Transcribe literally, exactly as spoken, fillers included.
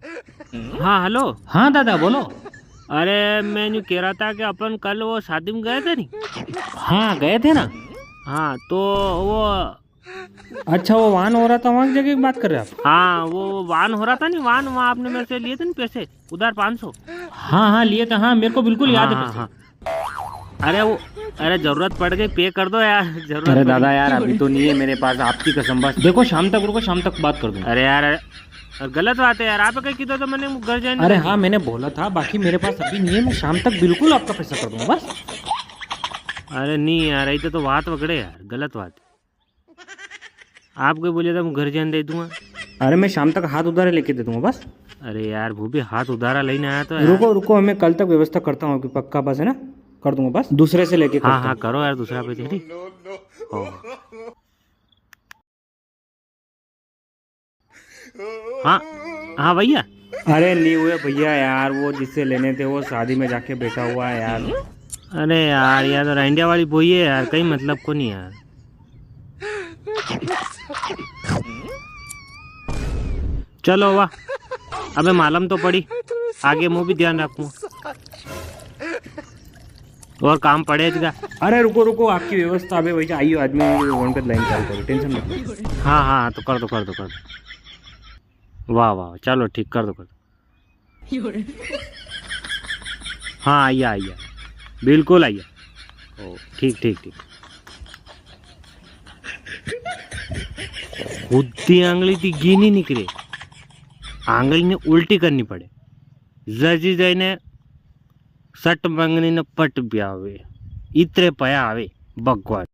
हाँ, हेलो। हाँ दादा, बोलो। अरे, मैं यूं कह रहा था कि अपन कल वो शादी में गए थे नी? हाँ, गए थे ना। हाँ, तो वो अच्छा, वो वान हो रहा था, वहाँ की जगह की बात कर रहे आप? हाँ, वो वान हो रहा था नी, वान, वहाँ आपने मेरे से लिए थे नी पैसे, उधार पाँच सौ। हाँ, हाँ, लिए थे, हाँ, मेरे को बिल्कुल याद है हाँ, पैसे। हाँ। अरे वो, अरे जरूरत पड़ गई, पे कर दो यार, जरूरत अरे पड़ दादा गई। यार, अभी तो नहीं है मेरे पास, आपकी कसम, बस देखो शाम तक रुको, शाम तक बात कर दूंगा। अरे यार, अरे, गलत बात है यार, आप कहीं की तो, तो मैंने घर जाने अरे हाँ, मैंने बोला था, बाकी मेरे पास अभी नहीं है, मैं शाम तक बिल्कुल आपका पैसा कर दूंगा बस। अरे नहीं यार, ऐसे तो बात वगड़े यार, गलत बात है। आपको बोले था, मैं घर जाने दे दूंगा। अरे, मैं शाम तक हाथ उधारे लेके दे दूंगा बस। अरे यार, वो भी हाथ उधारा लेने आया तो यार। रुको, रुको, मैं कल तक व्यवस्था करता हूँ आपकी, पक्का बस, है ना? कर दूंगा बस, दूसरे से लेके हाँ, करता हाँ, हूँ। करो यार, दूसरा पे, ठीक। हाँ। हाँ, हाँ भैया। अरे नी हुए भैया यार, वो जिससे लेने थे वो शादी में जाके बैठा हुआ है यार। अरे यार, या तो रांडिया वाली बोई है यार, कई मतलब को नी यार। चलो वाह, अबे मालूम तो पड़ी, आगे मूं भी ध्यान रखूं। और काम पड़े जगा। अरे रुको, रुको, आपकी व्यवस्था अबे वही आइयो आदमी, फोन पे लाइन चालू करो, टेंशन मत लो। हाँ, हाँ, तो कर दो, कर दो, कर दो। वाह, वाह, चलो ठीक, कर दो, कर दो। हाँ, आइया, आइया, बिल्कुल आइया। ओ, ठीक, ठीक, ठीक। खुद ती आंगली ती घी नी निकले, आंगली ने उल्टी करनी पड़े। जजी जाई ने सट मांगनी ने पट ब्यावे, इतरे पया आवे भगवान।